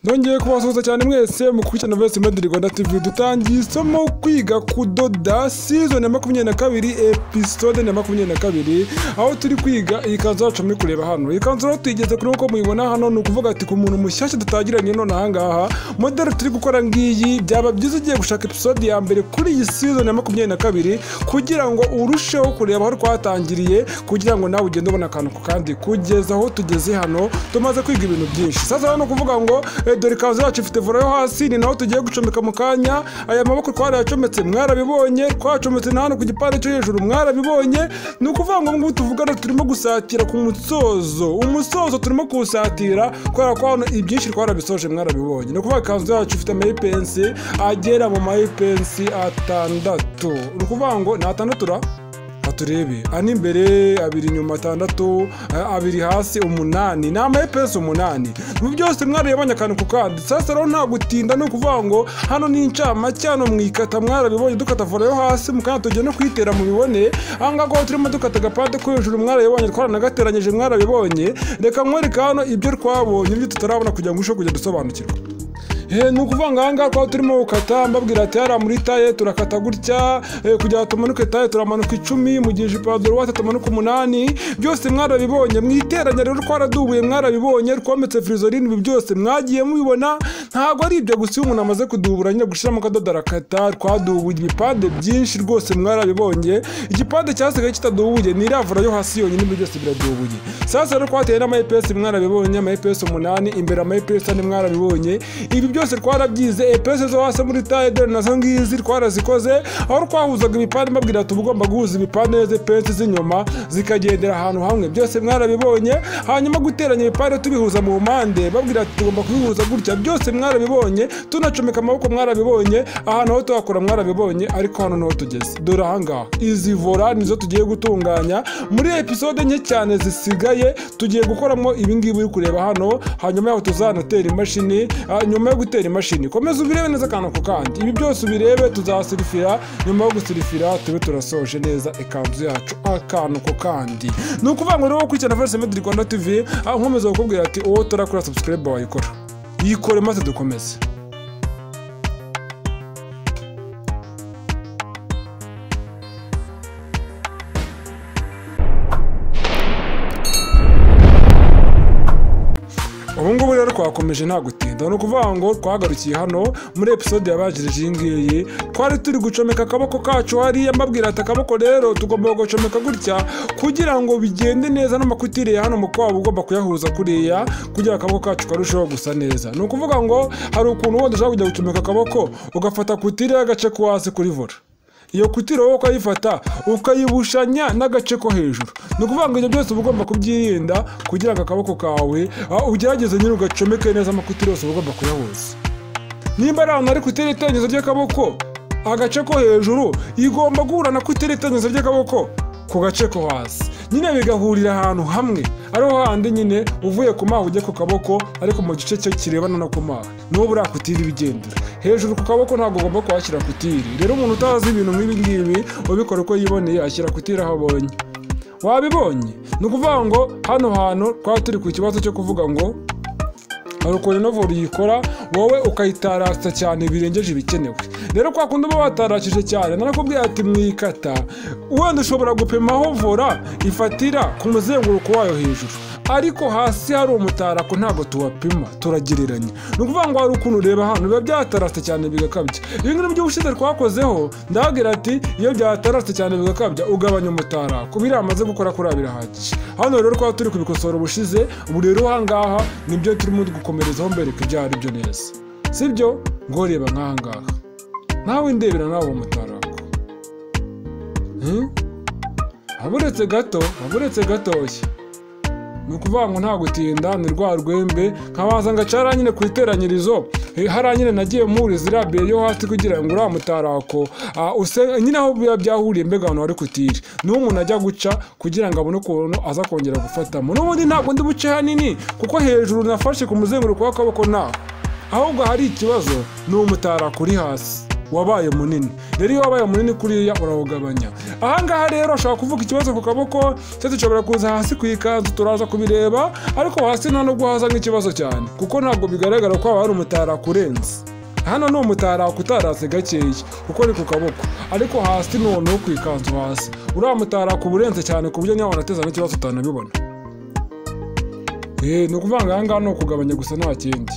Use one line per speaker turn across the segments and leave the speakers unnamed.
Nongeye kubasuhuza cyane mwese mukurikirana Voice Made Rwanda TV. Dutangiye isomo kwiga kudoda season ya 22 episode ya 22, aho turi kwiga iyi kanzu yacu muri kureba hano. Iyi kanzu rero tuyigeze kuri uko muyibona hano, ni ukuvuga ati ku muntu mushyashya dutangiranye none aha ngaha model turi gukora ngiyi, byaba byiza ugiye gushaka episode ya mbere kuri iyi season ya 22 kugira ngo urusheho kureba aho twatangiriye, kugira ngo nawe ugende ubona akantu ku kandi kugeza aho tugeze hano tumaze kwiga ibintu byinshi. Sasa hano kuvuga ngo dore ikanzu yacu ifite vola yo hasi, ni naho tugiye gucomeka mu kanya. Aya maboko twarayacometse mwarabibonye, twacometse na hano ku gipande cyo hejuru mwarabibonye. Ni ukuvuga ngo ngubu tuvugana turimo gusatira ku musozo, umusozo turimo kuwusatira kubera ko hano ibyinshi twarabisoje mwarabibonye. Ni ukuvuga ikanzu yacu ifite amayipensi agera mu mayipensi 6, ni ukuvuga ngo ni 6 ra turebe ane imbere, 2 inyuma, 6, 2 hasi, 8, ni amayipensi 8. Mu byose mwarabibonye akantu ku kandi. Sasa rero nta gutinda, ni ukuvuga ngo hano ni incamake, hano mwikata mwarabibonye dukata vola yo hasi, mukanya tugiye no kuyitera mubibone. Aha ngaha turimo dukata agapande ko hejuru mwarabibonye, twaranagateranyije mwarabibonye. Reka nkwereke hano ibyo twabonye ibyo tutarabona kugira ngo urusheho kujya dusobanukirwa. Ni ukuvuga ngo aha ngaha twaba turimo gukata, mbabwira ati hariya muri taye turakata gutya, kugira ngo tumanuke taye turamanuka 10, mu gihe ijipo ya droite tumanuka 8. Byose mwarabibonye. Mwiteranya rero twaradubuye mwarabibonye, twometse frizoline, ibi byose mwagiye mubibona. Ntabwo ari ibyo gusa, iyo umuntu amaze kudubura nyine gushiramo akadodo arakata. Twadubuye ibipande byinshi rwose mwarabibonye. Igipande cyasigaye kitadubuye ni iriya vola yo hasi yonyine, ibi byose biradubuye. Sasa rero twateye n'ama EPS mwarabibonye, ama EPS 8 imbere, ama EPS 4 mwarabibonye. Ibi byose twarabyize. EPS zo hasi muri taye dore nazo ngizi twarazikoze, aho twahuzaga ibipande mbabwira ati ugomba guhuza ibipande neza, EPS z'inyuma zikagendera ahantu hamwe, byose mwarabibonye. Hanyuma guteranya ibipande tubihuza mu mpande, babwira ati tugomba kubihuza gutya, byose mwarabibonye. Tunacomeka amaboko mwarabibonye, ahantu ho tuhakora mwarabibonye, ariko hano niho tugeze. Dore aha ngaha izi vola nizo tugiye gutunganya muri episode nke cyane zisigaye. Tugiye gukoramo ibi ngibi uri kureba hano, hanyuma yaho tuzanatera imashini. Nyuma yo gutera imashini komeza ubirebe neza akantu ku kandi, ibi byose ubirebe, tuzasirifira. Nyuma yo gusirifira tube turasoje neza ikanzu yacu akantu ku kandi. Ni ukuvuga ngo rero gukurikirana Voice Made Rwanda TV, nkomeza kukubwira ati uwo utarakora subscribe wayikora, yikore maze dukomeze. Ubu ngubu rero twakomeje nta gutinda, ni ukuvuga ngo twagarukiye hano muri episode yabanjirije iyi ngiyi, twari turi gucomeka akaboko kacu hariya, mbabwira ati akaboko rero tugomba kugacomeka gutya kugira ngo bigende neza, n'amakutire ya hano mu kwabo ugomba kuyahuza kuriya kugira akaboko kacu karusheho gusa neza. Ni ukuvuga ngo hari ukuntu wenda ushaka kujya gucomeka akaboko ugafata kutire y'agace ko hasi kuri vola, iyo kutire wowe ukayifata ukayibushanya n'agace ko hejuru. Ni ukuvuga ngo ibyo byose uba ugomba kubyirinda kugira ngo akaboko kawe ugerageze nyine ugacomeke neza, amakutire yose uba ugomba kuyahuza. Nimba ari ahantu hari kutire iteranyizo ry'akaboko, agace ko hejuru igomba guhura na kutire iteranyizo ry'akaboko ku gace ko hasi, nyine bigahurira ahantu hamwe, ariho handi nyine uvuye ku maha ujya ku kaboko, ariko mu gice cyo kirebana no ku maha niho buriya kutire ibigendera. Hejuru ku kaboko ntabwo ugomba kuhashyira kutire. Rero umuntu utazi ibintu nk'ibi ngibi ubikora uko yiboneye ashyira kutire aho abonye. Wabibonye? Ni ukuvuga ngo hano hantu twaba turi ku kibazo cyo kuvuga ngo hari ukuntu ino vola uyikora wowe ukayitarasa cyane birengeje ibikenewe. Rero kwa kundi uba watarakije cyane, narakubwiye ati mwikata wenda ushobora gupima aho vola ifatira ku muzenguruko wayo hejuru, ariko hasi hari umutarako ntabwo tuwapima, turagereranya. Ni ukuvuga ngo hari ukuntu ureba hano biba byatarase cyane bigakabya. Ibi ngibi by'ubushize twakozeho, ndababwira ati iyo byatarase cyane bigakabya ugabanya umutarako, biriya amaze gukora kuri birahagije. Hano rero twaba turi kubikosora ubushize, ubu rero aha ngaha nibyo turimo gukomerezaho mbereka ibyo ari byo neza, sibyo? Ngo reba nk'aha ngaha nawe ndebera nawe uwo mutarako, aburetse gato, aburetse gatoya. Ni ukuvuga ngo nta gutinda, ni rwa rwembe nkabaza ngacara nyine ku iteranyirizo hariya nyine nagiye mpuriza iriya biye yo hasi kugira ngo uriya mutarako nyine aho biba byahuriye mbega ahantu hari kutire niho umuntu ajya guca kugira ngo abone ukuntu aza kongera gufatamo. N'ubundi ntabwo ndi buce hanini kuko hejuru nafashe ku muzenguruko w'akaboko naho, ahubwo hari ikibazo ni umutarako uri hasi. Wabaye munini. Rero iyo wabaye munini kuriya urawugabanya. Aha ngaha rero ashobora kuvuga ikibazo ku kaboko, cyangwa dushobora kuza hasi ku ikanzu, turaza kubireba, ariko hasi nta nubwo haza nk'ikibazo cyane, kuko ntabwo bigaragara ko haba hari umutarako urenze. Hano ni umutarako utaratse gakeya kuko ni ku kaboko, ariko hasi noneho ku ikanzu hasi uriya mutarako uba urenze cyane ku buryo niba wanateza n'ikibazo utanabibona. Ni ukuvuga ngo aha ngaha ni ukugabanya gusa nta kindi.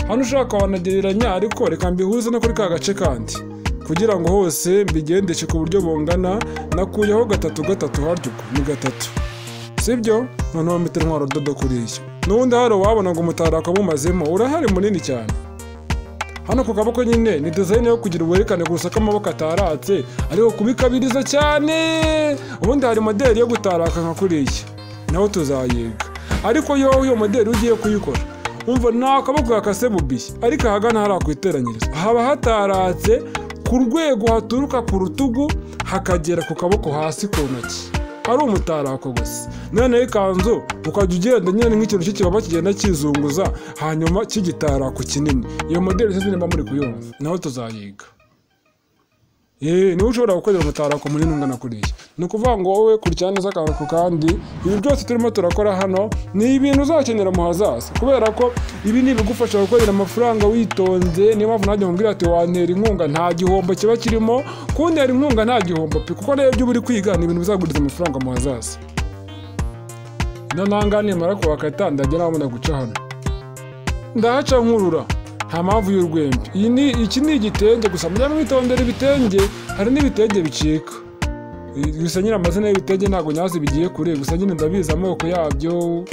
Hano ushaka wanagereranya, ariko reka mbihuze no kuri ka gace kandi kugira ngo hose mbigendeshe ku buryo bungana. Nakuyeho 3 3 harya ubwo ni 3, sibyo? Noneho mpita ntwara urudodo kuriya. N'ubundi hari uwabona ngo umutarako bumazemo urahari munini cyane. Hano ku kaboko nyine ni design yo kugira uwerekane gusa ko amaboko ataratse, ariko kubikabiriza cyane. Ubundi hari modeli yo gutaraka nka kuriya, naho tuzayiga. Ariko yo iyo modeli ugiye kuyikora, umva nta kaboko gakase bubiye, ariko ahagana hari akwiteranyiriza haba hataratse ku rwego haturuka ku rutugu hakagera ku kaboko hasi ku ntoki, ari umutarako gusa. Noneho ikanzu ukajya ugenda nyine nk'ikintu cy'ikibaba kigenda kizunguza, hanyuma cy'igitarako kinini. Iyo modeli sinzi niba muri kuyumva, naho tuzayiga. Niba ushobora gukorera umutarako munini ungana kuriya, ni ukuvuga ngo wowe kurikirana neza akantu ku kandi. Ibi byose turimo turakora hano ni ibintu uzakenera mu hazaza, kubera ko ibi ni ibigufasha gukorera amafaranga witonze. Niyo mpamvu nanjye nkubwira ati wantera inkunga, nta gihombo kiba kirimo. Kuntera inkunga nta gihombo pe, kuko rero ibyo uri kwiga ni ibintu bizaguriza amafaranga mu hazaza. Noneho nimara kuwakata ndajya nabona guca hano, ndahaca nkurura, nta mpamvu y'urwembe. Iki ni igitenge gusa, mujya mwitondera ibitenge, hari n'ibitenge bicika. Gusa nyine amazina y'ibitenge ntabwo nyazi bigiye kure, gusa nyine ndabizi amoko yabyo,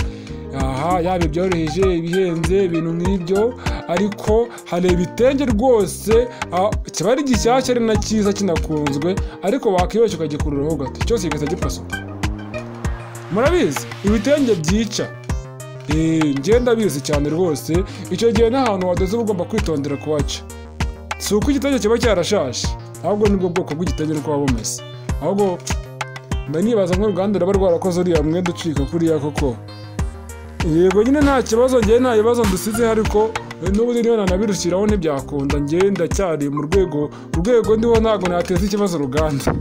aha yaba ibyoroheje, ibihenze, ibintu nk'ibyo. Ariko hari ibitenge rwose kiba ari gishyashya ari na cyiza kinakunzwe, ariko wakibeshya ukagikururaho gato cyose kigahita gipasuka. Murabizi ibitenge byica, ngenda ndabizi cyane rwose. Icyo gihe n'ahantu wadoze uba ugomba kwitondera kuhaca. Si uko igitenge kiba cyarashaje, ahubwo nibwo bwoko bw'igitenge niko buba bumeze. Ahubwo mba nibaza nk'uruganda ruba rwarakoze uriya mwenda ucika kuriya koko. Yego nyine nta kibazo, njyewe nta bibazo ndusize, ariko n'ubundi niyo nanabirushyiraho ntibyakunda. Njyewe ndacyari mu rwego ndiho, ntabwo nateza ikibazo uruganda.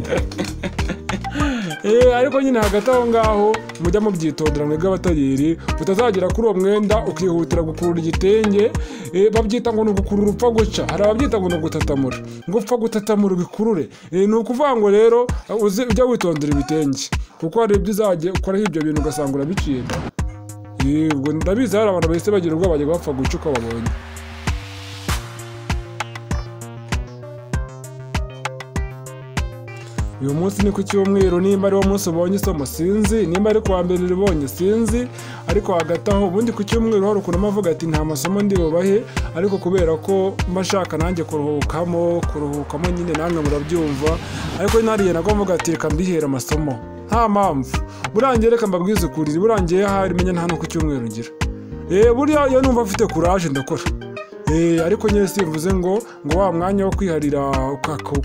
Ariko nyine hagati aho ngaho mujya mubyitondera mwebwe abatayeri, utazagera kuri uwo mwenda ukihutira gukurura igitenge. Babyita ngo ni ugukurura upfa guca, hari ababyita ngo ni ugutatamura, ngo upfa gutatamura ubikurure. Ni ukuvuga ngo rero ujya witondera ibitenge, kuko hari ibyo uzajya ukoraho ibyo bintu ugasanga urabiciye. Ubwo ndabizi hari abantu bahise bagira ubwoba bajya bapfa guca uko babonye. Uyu munsi ni ku cyumweru, nimba ari wo munsi ubonye isomo sinzi, nimba ari kuwa mbere uribonye sinzi, ariko hagati aho ubundi ku cyumweru hari ukuntu avuga ati nta masomo ndi bubahe, ariko kubera ko mba nshaka nanjye kuruhukamo nyine namwe murabyumva, ariko nariye nagomba mvuga ati reka mbihera amasomo nta mpamvu. Burangiye reka mbabwize ukuri, burangiye ahari menya nta no ku cyumweru ngira. Buriya iyo numva mfite courage ndakora. Ariko nyine simvuze ngo wa mwanya wo kwiharira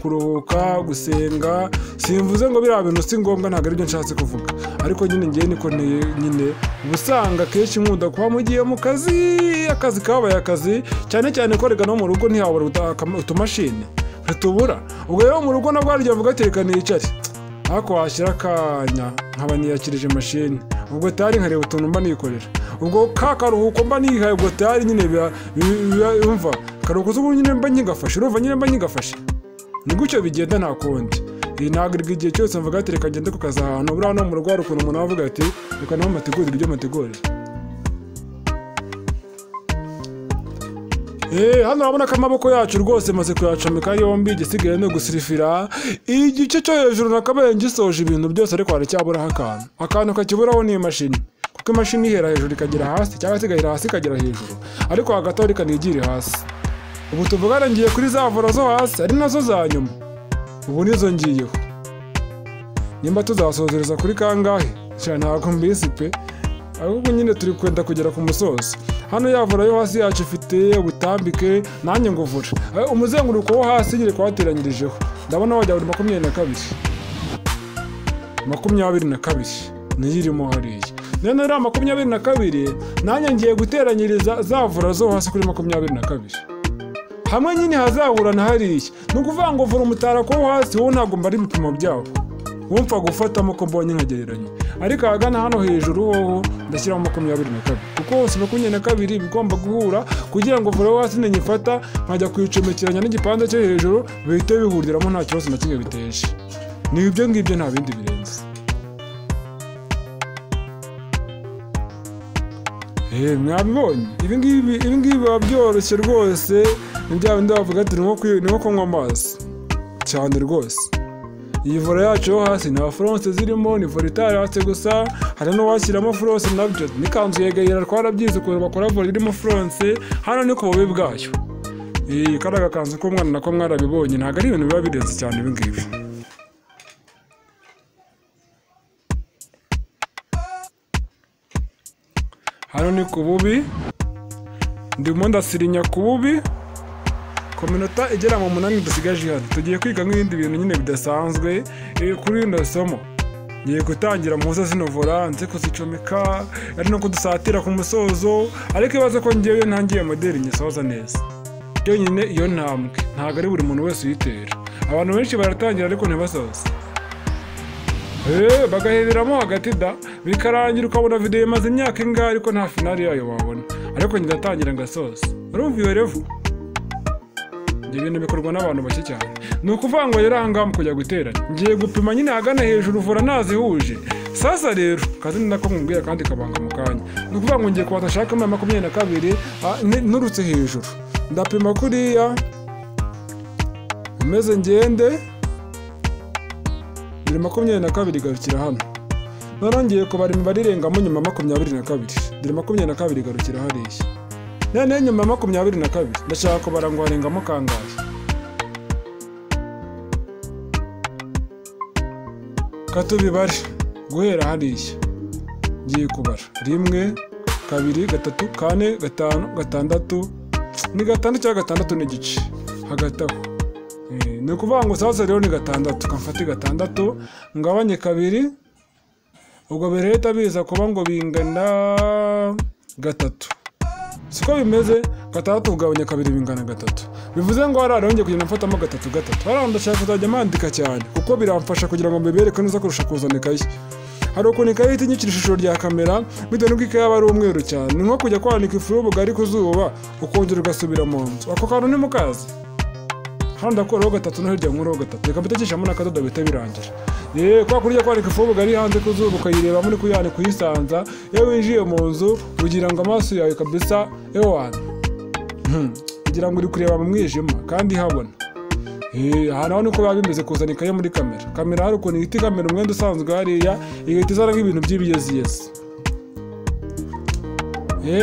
kuruhuka gusenga, simvuze ngo biriya bintu si ngombwa, ntabwo aribyo nshatse kuvuga. Ariko nyine ngiye niko nyine ubusanga kenshi nkunda kuba mugiye mu kazi, akazi kabaye akazi, cyane cyane ko rega no mu rugo ntihabura utumashini ntitubura. Ubwo rero mu rugo nabwo harya mvuga ati reka nicare, ariko washyira akanya nkaba niyakirije mashini, ubwo tayari nkareba utuntu mba nikorera, ubwo ka karuhuko mba nihaye, ubwo tayari nyine umva karuhuko z'ubu nyine mba nkigafashe, urumva nyine mba nkigafashe. Ni gutyo bigenda nta kundi. Ntabwo igihe cyose mvuga ati reka ngende ku kazi ahantu, buriya no mu rugo hari ukuntu umuntu avuga ati reka naho mbategurire ibyo mbategurira. Hano urabona ko amaboko yacu rwose maze kuyacomeka yombi, igisigaye ni ugusirifira. Igice cyo hejuru nakabaye ngisoje ibintu byose, ariko haracyaburaho akantu. Akantu kakiburaho ni imashini, kuko imashini ihera hejuru ikagera hasi, cyangwa se igahera hasi ikagera hejuru, ariko hagati aho reka nigire hasi. Ubu tuvugana ngiye kuri za vora zo hasi, ari nazo za nyuma, ubu nizo ngiyeho. Nimba tuzasozereza kuri kangahe? Ntabwo mbizi pe, ahubwo nyine turi kwenda kugera ku musozo. Hano yavura yo hasi yacu ifite ubutambike, nanjye nguvura umuzenguruko wo hasi nyine kwateranyirijeho, ndabona wajya buri 22 22 niyo irimo hariya. None rero 22 nanjye ngiye guteranyiriza zavura zo hasi kuri 22. Hamwe nyine hazahura na hariya. Ni ukuvuga ngo vura umutarako wo hasi wowe ntabwo mbara ibipimo byawo. Wumva gufatamo ko mbonye nkagereranya. Ariko ahagana hano hejuru wowe ndashyiramo 22. Kuko hose 22 bigomba guhura kugira ngo vura wo hasi ninyifata nkajya kuyicomekeranya n'igipande cyo hejuru bihite bihuriramo nta kibazo na kimwe biteje. Ni ibyo ngibyo nta bindi birenze. Mwabibonye ibi ngibi biba byoroshye rwose, ni bya bindi bavuga ati ni nko kunywa amazi cyane rwose. Iyi vora yacu yo hasi nta furonse zirimo, ni vora itaratse gusa, hari n'uwashyiramo furonse nabyo n'ikanzu yegayira twarabyize ukuntu bakora vora irimo furonse, hano ni ku bubi bwayo. Kariya gakanzu k'umwana nako mwarabibonye, ntabwo ari ibintu biba birenze cyane ibi ngibi. Hano ni ku bubi, ndimo ndasirinya ku bubi, ku minota igera mu 8 dusigaje hano. Tugiye kwiga nk'ibindi bintu nyine bidasanzwe kuri rino somo. Ngiye gutangira muze zino vora nze kuzicomeka, ari no kudusatira ku musozo, ariko ibaze ko ngewe ntangiye modeli nyisoza neza. Byonyine iyo ntambwe ntabwo ari buri muntu wese uyitera. Abantu benshi baratangira ariko ntibasoze. Bagahereramo hagati da bikarangira ukabona video imaze imyaka ingahe ariko nta finali yayo wabona. Ariko njye ndatangira ngasoza. Urumva iyo level? Ibyo bintu bikorwa n'abantu bake cyane. Ni ukuvuga ngo rero aha ngaha mu kujya guteranya ngiye gupima nyine ahagana hejuru vora nazihuje. Sasa rero kazi nako nkubwira kandi kabanga mu kanya. Ni ukuvuga ngo ngiye kubanza nshakamo 22 nturutse hejuru. Ndapima kuriya umeze ngende 22 garukira hano. Noneho ngiye kubara imibare irengamo nyuma 22. Dore 22 garukira hariya. None nyuma 22 ndashaka kubara ngo harengamo kangahe. Katubibare guhera hariya. Ngiye kubara 1 2 3 4 5 6 ni 6 cyangwa 6 n'igice hagati aho. Ni ukuvuga ngo sasa rero ni 6, kamfate 6 ngabanye 2, ubwo bireta biza kuba ngo bingana 3. Siko bimeze, 6 kugabanya 2 bingana 3. Bivuze ngo hari arongeye kugenda mfatamo 3 3. Hariya ndashaka kuzajya mandika cyane kuko biramfasha kugira ngo mbibereke neza kurusha kuzana ikayi. Hari ukuntu ikayi ihita inyicira ishusho rya kamera bitewe n'uko ikayi aba ari umweru cyane. Ni nko kujya kwanika ifu y'ubugari ku zuba ukongera ugasubira mu nzu. Ako kantu ntimukazi. Hano ndakuraho 3 no hirya nkuraho 3. Reka mbitekeshamo n'akadodo bihita birangira. Kwa kurya kwanika ifu y'ubugari hanze ku zuba ukayireba muri kuyanika kuyisanza, iyo winjiye mu nzu ugira ngo amaso yawe kabisa ewana. Ugira ngo uri kureba mu mwijima kandi habona. Aha naho niko biba bimeze kuzana ikaye muri kamera. Kamera hari ukuntu ihita ikamera umwenda usanzwe hariya, igahita izana nk'ibintu by'ibiyeziyezi.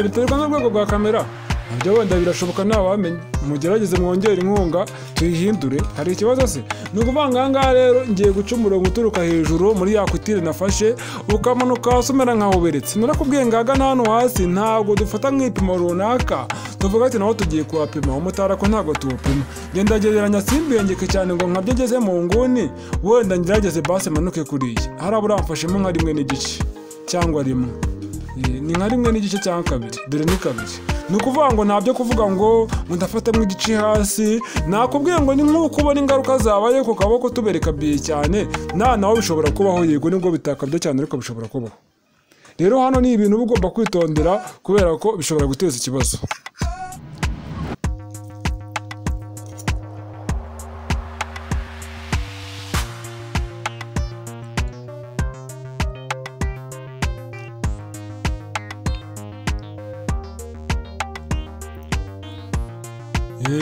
Biterwa n'urwego rwa kamera. Nabyo wenda birashoboka ntawamenya. Mugerageze mwongere inkunga tuyihindure. Hari ikibazo se? Ni ukuvuga ngo aha ngaha rero ngiye guca umurongo uturuka hejuru muri ya kutire nafashe, ukamanuka hasi umera nkaho uberetse. Narakubwiye ngo ahagana hano hasi ntabwo dufata nk'ipimo runaka, tuvuga ati naho tugiye kuhapima, umutarako ntabwo tuwupima. Ngenda gereranya simbengeke cyane ngo nkabyo ngeze mu nguni, wenda ngerageze base manuke kuriya. Hariya buramfashemo nka 1.5 cyangwa 1. Ni nka 1.5 cyangwa 2, dore ni 2. Ni ukuvuga ngo ntabyo kuvuga ngo ndafatamo igice hasi, nakubwiye ngo ni nk'uko ubona ingaruka zabaye ku kaboko tubereka biye cyane, nawe bishobora kubaho yego nibwo bitakabye cyane ariko bishobora kubaho. Rero hano ni ibintu uba ugomba kwitondera kubera ko bishobora guteza ikibazo.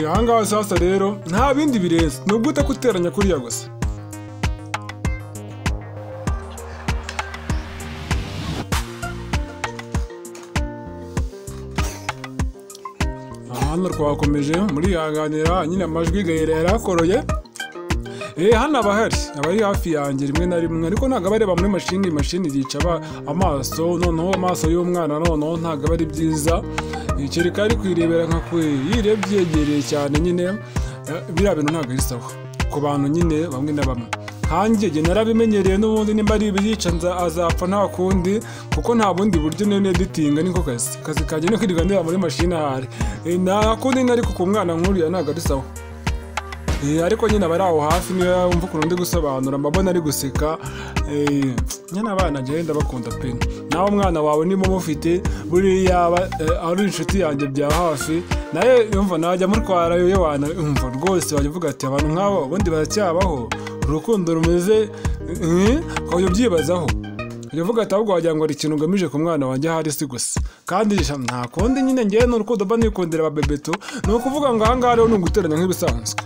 Aha ngaha sasa rero nta bindi birenze, ni uguta guteranya kuriya gusa. Hano twakomeje murihanganira nyine amajwi gahera yarakoroye. Hano abahari abari hafi yanjye rimwe na rimwe, ariko ntabwo abareba muri mashini yica amaso, noneho amaso y'umwana noneho ntabwo aba ari byiza. Kereka ari kwirebera nka kwe yirebye yegereye cyane nyine, biriya bintu ntabwo ari sawa ku bantu nyine bamwe na bamwe. Nkanjye jye narabimenyereye n'ubundi, nimba ari ibiyica azapfa nta kundi, kuko nta bundi buryo nene editinga, niko kazi kanjye no kwirirwa ndeba muri mashini ahari. Nta kundi, ariko ku mwana nk'uriya ntabwo ari sawa. Ariko nyine aba ari aho hafi, niyo wumva ukuntu ndi gusobanura mbabona ari guseka. Nyine abana njyewe ndabakunda pe. Nawe umwana wawe niba umufite, buriya yaba ari inshuti yanjye bya hafi, nawe yumva najya mutwara yo wana, umva rwose wajya uvuga ati abantu nk'abo ubundi baracyabaho, urukundo rumeze ukajya ubyibazaho, ujya uvuga ati ahubwo wagira ngo hari ikintu ugamije ku mwana wanjye ahari si gusa. Kandi nta kundi nyine ngewe ni urukundo mba nikundira ababebeto. Ni ukuvuga ngo aha ngaha rero ni uguteranya nk'ibisanzwe.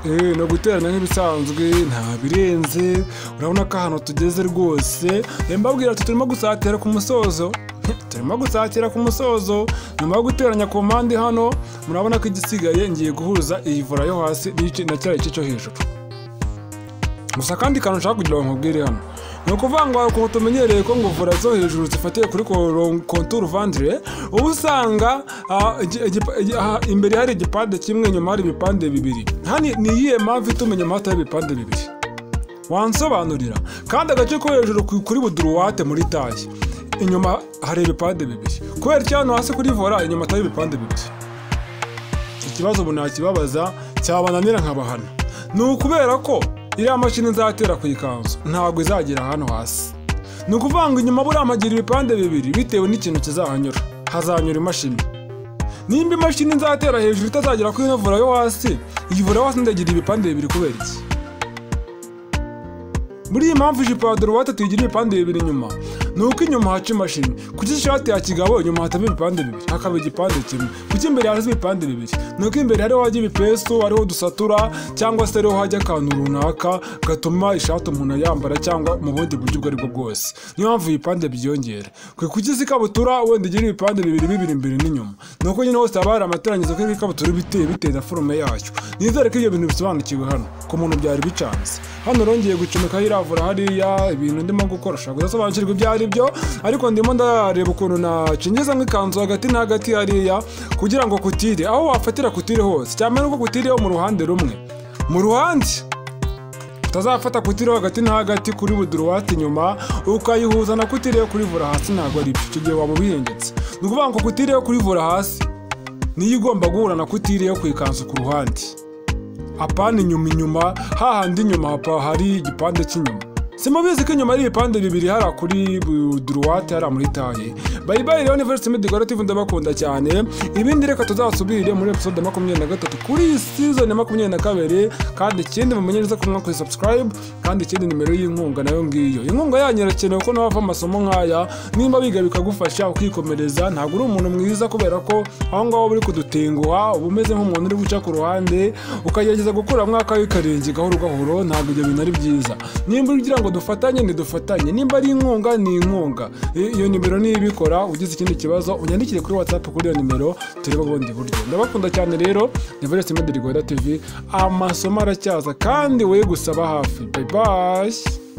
Ni uguteranya nk'ibisanzwe, nta birenze. Urabona ko ahantu tugeze rwose, mbabwira ati turimo gusatira ku musozo, turimo gusatira ku musozo. Nyuma yo guteranya ku mpande hano, murabona ko igisigaye ngiye guhuza iyi vola yo hasi na cya gice cyo hejuru. Gusa kandi kantu nshaka kugira ngo nkubwire hano, ni ukuvuga ngo ukuntu tumenyereye ko ngo vola zo hejuru zifatiye kuri contour ventre, uba usanga imbere hari igipande kimwe, inyuma hari ibipande bibiri. Hano ni iyihe mpamvu ituma inyuma hatari ibipande bibiri? Wansobanurira? Kandi agace ko hejuru kuri buduruwate muri taye, inyuma hari ibipande bibiri, kubera iki hano hasi kuri vola inyuma hatari ibipande bibiri? Ikibazo ubu nakibabaza cyabananira nkabahana. Ni ukubera ko iriya mashini nzatera ku ikanzu ntabwo izagera hano hasi. Ni ukuvuga ngo inyuma buriya mpagira ibipande bibiri bitewe n'ikintu kizahanyura, hazanyura imashini. Nimba imashini nzatera hejuru itazagera kuri ino vola yo hasi, iyi vola yo hasi ndagira ibipande bibiri kubera iki? Muri iyi mpamvu ijipo ya droite tuyigira ibipande bibiri inyuma, ni uko inyuma haca imashini. Kuki ishati ya kigabo inyuma hataba ibipande bibiri, hakaba igipande kimwe? Kuki imbere haza ibipande bibiri? Ni uko imbere hariho hajya ibipesu, hariho udusatura, cyangwa se hariho hajya akantu runaka gatuma ishati umuntu ayambara cyangwa mu bundi buryo ubwo aribwo bwose. Niyo mpamvu ibipande byiyongera. Kuki izi ikabutura wenda igira ibipande bibiri bibiri imbere n'inyuma? Ni uko nyine hose haba hari amateranyizo ko ikabutura biteye bitewe na forume yayo. Nizere ko ibyo bintu bisobanukiwe hano ku muntu byari bicanze. Hano rongeye gucomeka iravura hariya, ibintu ndimo gukora ushobora kudasobanukirwa ibyo ari byo, ariko ndimo ndareba ukuntu nacingiza nk'ikanzu hagati na hagati hariya kugira ngo kutire aho wafatira kutire hose, cyane nuko kutire yo mu ruhande rumwe, mu ruhande utazafata kutire hagati na hagati kuri buduruwate inyuma ukayihuza na kutire yo kuri vola hasi, ntabwo ari byo. Icyo gihe waba ubihengetse. Ni ukuvuga ngo kutire yo kuri vola hasi niyo igomba guhura na kutire yo ku ikanzu ku ruhande, apana inyuma inyuma hahandi inyuma hapa hari igipande cy'inyuma. Simubizi ko inyuma ari ibipande bibiri hariya kuri droite hariya muri taye. Bye bye rero, University Medical TV ndabakunda cyane. Ibindi reka tuzasubire muri episode 23 kuri season ya 22. Kandi ikindi mumenye neza ko mwakoze subscribe, kandi ikindi nimero y'inkunga nayo ngiyo. Inkunga yanyu irakenewe ko nawe amasomo nkaya nimba biga bikagufasha ukikomereza. Ntabwo uri umuntu mwiza kubera ko aho ngaho uri kudutenguha, uba umeze nk'umuntu uri guca ku ruhande ukagerageza gukura mwaka w'ikarenge gahoro gahoro. Ntabwo ibyo bintu ari byiza. Nimba ugira ngo dufatanye ntidufatanye, nimba ari inkunga ni inkunga. Iyo nimero niyo ibikora. Ugize ikindi kibazo unyandikire kuri WhatsApp kuri iyo nimero turebe ubundi buryo. Ndabakunda cyane rero, ni University Medical TV. Amasomo aracyaza kandi we gusaba hafi. Bye bye.